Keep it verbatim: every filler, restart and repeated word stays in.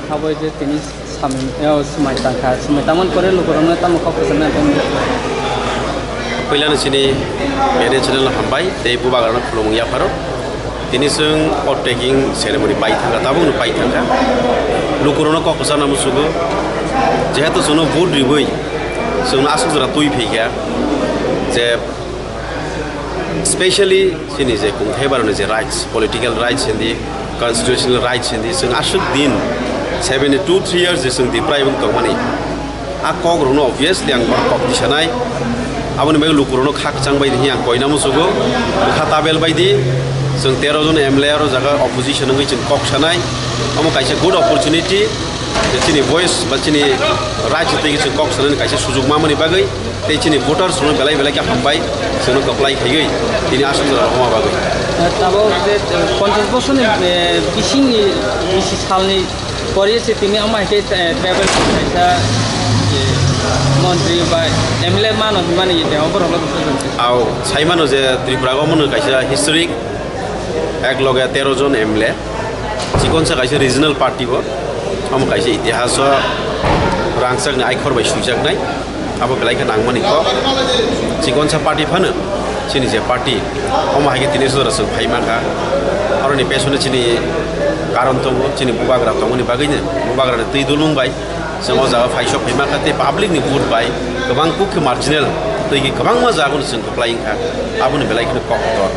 Habwi je tini samung, eh, swmai tangkha, swmai tangmani pore lukurokno tamo kok kwchangna tongdi. Puilano chini media channel no hambai tei bubagrano khulumung yapharo. Tini chwng oath taking ceremony pai thangkha, tabukno pai thangkha. Lukurokno kok kwchangna muchugo, jehetu chwngno vote riwi chwngno aswk jora twi phaikha je specially chini je kungthai baroni je rights, political rights hindi, constitutional rights hindi, chwng aswk din seventy two three years je chwng deprive wng tongmani. A kok rokno obviously ang borok kok tisanai. Aboni bagwi lukurokno kha kwchang bai di ang koina muchugo. Bwkha tabel bai di. Chwng tero jon M L A aro jaga opposition wngwi chwng kok sanai. Omo kaisa good opportunity. Je chini voice ba chini rights twi chwng kok sanani kaisa sujuk mamani bagwi. Tei chini voters rokno belai belai khe hambai, chwngno kwplai khaiwi tini aswk jora rwma bagwi. Tabuk je, eh, ponchash bosorni, eh, bisingni, bisi salni pore se tini omo hai khe, eh, tribal kaisa, eh, montri ba M L A mano hwnmani tei oborok. Au, sai mano je Tripura o mano kaisa historic, ek loge tero jon M L A, chikonsa kaisa regional party bo, omo kaisa itihaso rangchakni aikhor bai swijaknai. Abo belai khe nangmani kok. Chikonsa party phano chini je party, omo hai khe tini sodra chwng phai mankha. Aroni pesone chini karon tongo, chini bubagra tongmani bagwino, bubagrani twi dulung bai chwng o jaga phaisok phai mankha tei public ni vote bai kwbang kuk khe marginal twi khe kwbangma jaga no chwng kwplai wngkha. Aboni belai kheno kok kotor.